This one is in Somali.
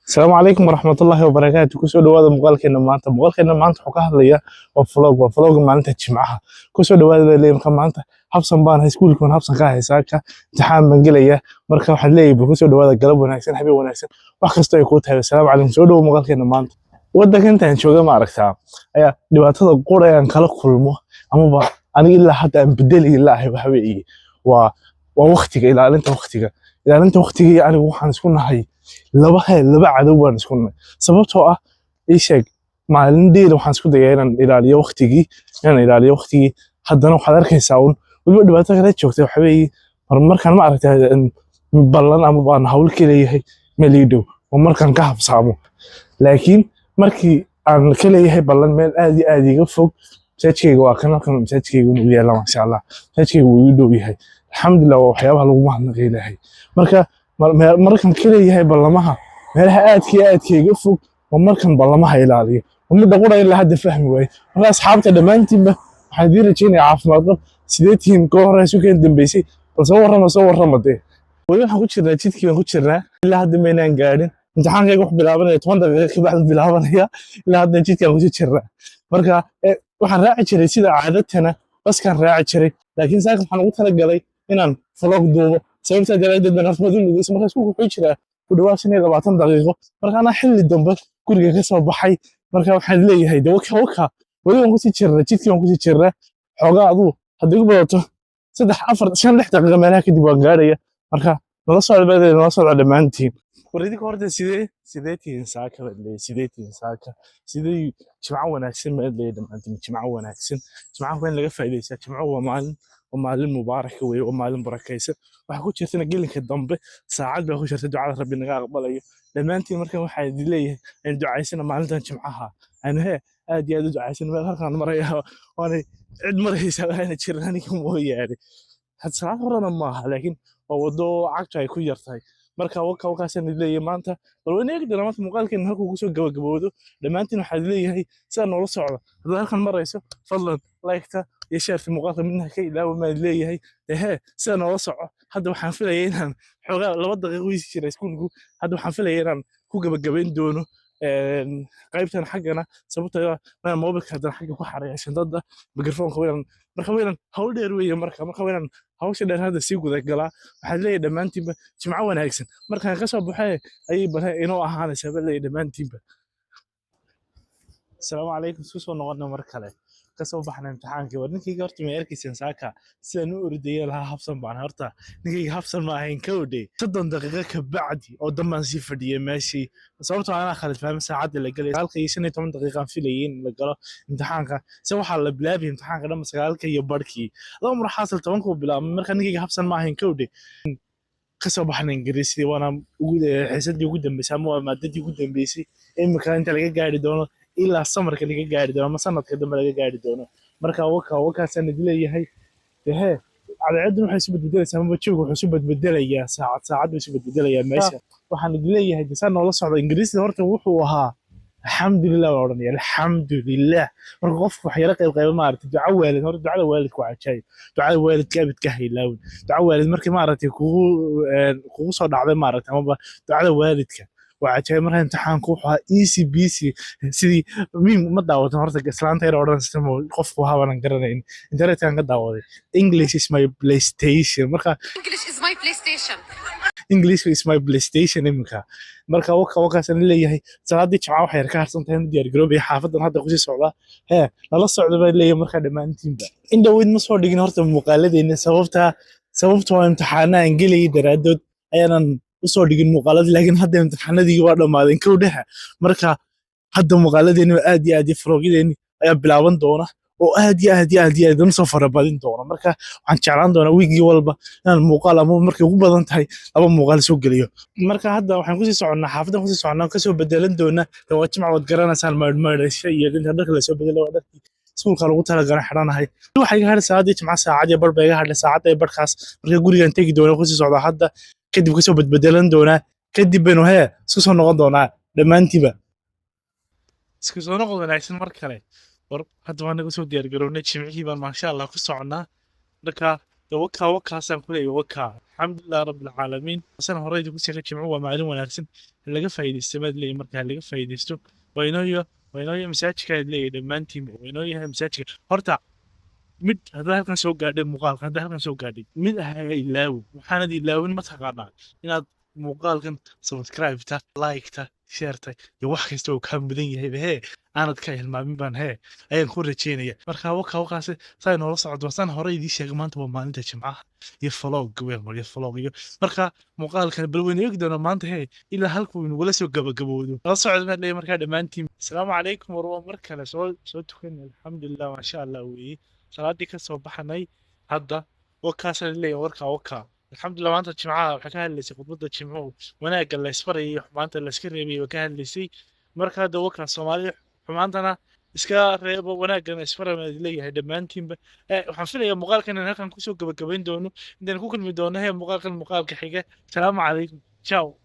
Asalaamu calaykum waraxmatullaahi wabarakaatu. Kusoo dhawaada muuqaalkeena maanta. Muuqaalkeena maanta wuxuu ka hadlayaa waa vlog, waa vlog maalinta Jimcaha. Kusoo dhawaada baa leeyahay. Marka maanta habsan baan iskuulka, baan habsan ka haysaa, ka imtixaan baan gelaya. Marka waxaan leeyahay bal kusoo dhawaada, galab wanaagsan, habeen wanaagsan, wax kasta ay kuu tahay. Asalaamu calaykum, soo dhawo muuqaalkeena maanta. Waddanka intaan jooga, ma aragtaa, ayaa dhibaatada qura aan kala kulmo amaba aniga ilaa hadda aan bedeli ilaahay waxa weeye waa waqtiga, ilaalinta waqtiga, ilaalinta waqtiga. Iyo anigu waxaan isku nahay laba he laba cadow baan isku nahay, sababtoo ah ii sheeg, maalin dheer waxaan isku dayaa inaan ilaaliyo waqtigii, inaan ilaaliyo waqtigii. Haddana waxaad arkaysaa un weliba dhibaato kale joogta. Waxa weeye markaan, ma aragtaa, ballan ama baan hawl ka leeyahay meel ii dhow oo markaan ka habsaamo, laakiin markii aan ka leeyahay ballan meel aad iyo aad iga fog. Masaajkayga waa kan halkan, masaajkayga inuu yaalla, maasha Allah, masaajkayga wuu ii dhow yahay, alxamdulilah, waa waxyaabaha lagu mahadnaqay Ilaahay. Marka markaan ka leeyahay ballamaha meelaha aadka iyo aadka iga fog waa markan ballamaha ilaaliyo, waa midda qura ilaa hadda fahmi waaye. Marka asxaabta dhammaantiinba waxaan idiin rajaynayaa caafimaad qab. Sidee tihiin? Koo hore isu keen dambeysay, bal soo warrama, soo warrama dee. Weli waxaan ku jirnaa jidkii baan ku jirnaa, ilaa hadda maynaan gaadhin. Imtixaankayga wuxuu bilaabanaya 10 daqiiqo kabacdi bilaabanaya, ilaa hadda jidkaan kusii jirnaa. Marka waxaan raaci jiray sida caadatana baskaan raaci jiray, laakiin saaka waxaan ugu talagalay inaan vlog duubo. Sababtaa daraaddeed baan horta u lugeysa. Marka iskuulka wuxuu jiraa ku dhawaad 25 daqiiqo. Marka anaa xilli dambe guriga ka soo baxay. Marka waxaan leeyahay de waka waka, weli waan kusii jirnaa, jidkii waan kusii jirnaa. Xoogaa aduu haddii ku badato 3, 4, 5, 6 daqiiqo meelaha kadib waan gaaraya. Marka nala socda baa, nala socda dhammaantiin. War idinka horta sidee tihiin saaka baad leeyahay? Sidee tihiin saaka? Sidee? Jimco wanaagsan baad leeyahay dhammaantiin, jimco wanaagsan. Jimcaha waa in laga faa'iidaysaa. Jimco waa maalin mubaaraka weeye, waa maalin barakaysan. Waxaa ku jirtana gelinka dambe saacad baa ku jirta ducada Rabbi naga aqbalayo dhammaantiin. Marka waxaa idin leeyahay aynu ducaysana maalintan Jimcaha, aynu hee aad iyo aad u ducaysana. Meel halkaan maraya waanay cid maraysa waana jirin aniga mooyaane. Had salaad horena maaha, laakiin waa wado cagtu ay ku yartahay. Marka waka wakaasaan idin leeyahay maanta. Bal wayna eegi doonaa maanta muuqaalkeena halkuu kusoo gabagaboodo. Dhammaantiin waxaa idin leeyahay sidaa noola socda. Haddaad halkan marayso, fadlan like-ta iyo share-ta muuqaalka midna ka ilaawa maan idin leeyahay. Ehee, sidaa noola soco. Hadda waxaan filaya inaan xoogaa 2 daqiiqo wiisi jira iskuulku. Hadda waxaan filaya inaan ku gabagabayn doono qaybtan xaggana, sababtoo ah inaan mobilka haddana xagga ku xareeya shandada mikrofoonka waynaan. Marka waynaan hawl dheer weeye. Marka waynaan hawsha dheer hadda sii guda galaa. Waxaan leeyahay dhammaantiinba jimco wanaagsan. Markaan ka soo baxay ayay bare inoo ahaanaysaa baa leeyahay dhammaantiinba. Asalaamu calaykum, isku soo noqona mar kale. Kasoo baxnay imtixaankii. War ninkayga horta may arkayseen saaka sidaan u ordayay? Lahaa habsan baan. Horta ninkayga habsan ma ahayn, ka odhay 30 daqiiqo ka bacdi oo dambaan sii fadhiyay meeshii, sababtoo anaa khalid fahmay saacadda la gelay. 9:15 aan filayay in la galo imtixaanka, se waxaa la bilaabay imtixaanka dhanba 9:30-kii, laba mar xaasil 10-kuu bilaabmay. Marka ninkayga habsan ma ahayn, ka odhay. Kasoo baxnay Ingiriisidii, waana ugu xiisadii ugu dambeysay ama waa maadadii ugu dambeysay imika inta laga gaari doono ilaa samarka laga gaari doono ama sanadka dambe laga gaari doono. Marka waka wakaasaan idin leeyahay. Dehee, cadceedduna waxay isu bedbedelaysaa amaba jooga wuxuu isu bedbedelayaa saacad saacad buu isu bedbedelayaa meesha. Waxaan idin leeyahay desaan noola socda. Ingiriisida horta wuxuu ahaa alxamdulilah baa odhanaya, alxamdulilah. Marka qofku wax yaro qayb qayba, maaragtay, duco waalid. Horta ducada waalidka waa cajaayib. Ducada waalidka abidka haylaawin. Duco waalid markii, maaragtay, kugu soo dhacday, maaragtay, amaba ducada waalidka waa cajaayib. Marka imtixaanku wuxuu ahaa easy peasy. Sidii miim ma daawatan horta islaanta yar odhanaysa qofku habaanan garanayn, internetkan ka daawaday, "English is my PlayStation." Marka English is my PlayStation. "English is my PlayStation" iminka. Marka waka wakaasaan leeyahay. Salaadii Jimca waxay yar ka harsan tahay, diyaar garoobaya, xaafadan hadda kusii socdaa. Hee, nala socda baa leeyahay. Marka dhammaantiinba in dhoweyd ma soo dhigin horta muuqaaladeena, sababta waa imtixaana aan gelayay daraadood ayaanan usoo dhigin muuqaaladii, laakiin hadda imtixaanadii waa dhammaadeen kowdhaha. Marka hadda muuqaaladeeni aad iyo aad iyo vlog-yadeeni ayaa bilaaban doona oo aad iyo aad iyo aad iyo aad una soo farabadin doona. Marka waxaan jeclaan doonaa wiigii walba inaan muuqaal ama markay ugu badan tahay laba muuqaal soo geliyo. Marka hadda waxaan kusii soconnaa xaafadan, kusii soconnaa, kasoo bedelan doonaa. De waa Jimca, waad garanaysaan, maydhmaydhasho iyo inta dharka lasoo bedelo, waa dharkii iskuulka lagu talagalay xidhanahay. Waxaa iga hadhay salaadii Jimca, saacad iyo bar baa iga hadhay, saacadda iyo barkaas. Marka gurigaan tegi doona, kusii socdaa hadda, kadib kasoo bedbedelan doonaa, kadib baynu hee isku soo noqon doonaa dhammaantiiba. Isku soo noqod wanaagsan mar kale. War hadda waan naga soo diyaar garownay, Jimcihii baan maasha Allah ku soconnaa. Marka De wakaa, wakaasaan ku leeyahay, wakaa. Alxamdulilah rabbilcaalamiin. Sana hore idinku sheegay, Jimco waa maalin wanaagsan, laga faa'iidaysto maad leeyahay. Markaa laga faa'iidaysto. Waynooyo masaajidka aad leeyahay dhammaantiinba, waynoo yahay masaajidka. Horta mid haddaa halkan soo gaadhay muuqaalka, haddaa halkan soo gaadhay, mid ahaga ilaawin. Waxaanad ilaawin, mataqaanaa, inaad muuqaalkan subscribe-ta, like-ta, share-ta iyo wax kasta oo kaa mudan yahayba hee aanad ka hilmaamin baan hee ayaan ku rajeynaya. Marka waka, wakaasi saa noola socdo. Saan hore idiin sheegay, maanta waa maalinta Jimcaha iyo vlog weyn iyo vlog iyo marka muuqaalkan bal waynu eegi doonaa maanta hee ilaa halkuu inagula soo gabagabowdo. La socdo maad leeyahay. Markaa dhammaantiin asalaamu calaykum. War waa mar kale soo tukan. Alxamdulilah, maasha Allah weeye. Salaadii ka soo baxnay hadda, wakaasaan leeyahay. Warkaa wakaa. Alxamdulilah, maanta Jimcaha waxay ka hadlaysay khudbadda Jimcuhu wanaagga la isbarayay iyo xumaanta la iska reebayay way ka hadlaysay. Marka hadda wakaa, Soomaalida xumaantana iska reebo, wanaaggana isfara maad leeyahay dhammaantiinba. Waxaan filayaa muuqaalkan in halkan kusoo gabagabayn doono. Intaan ku kulmi doono hee muuqaalkan muuqaalka xiga, asalaamu calaykum, ciao.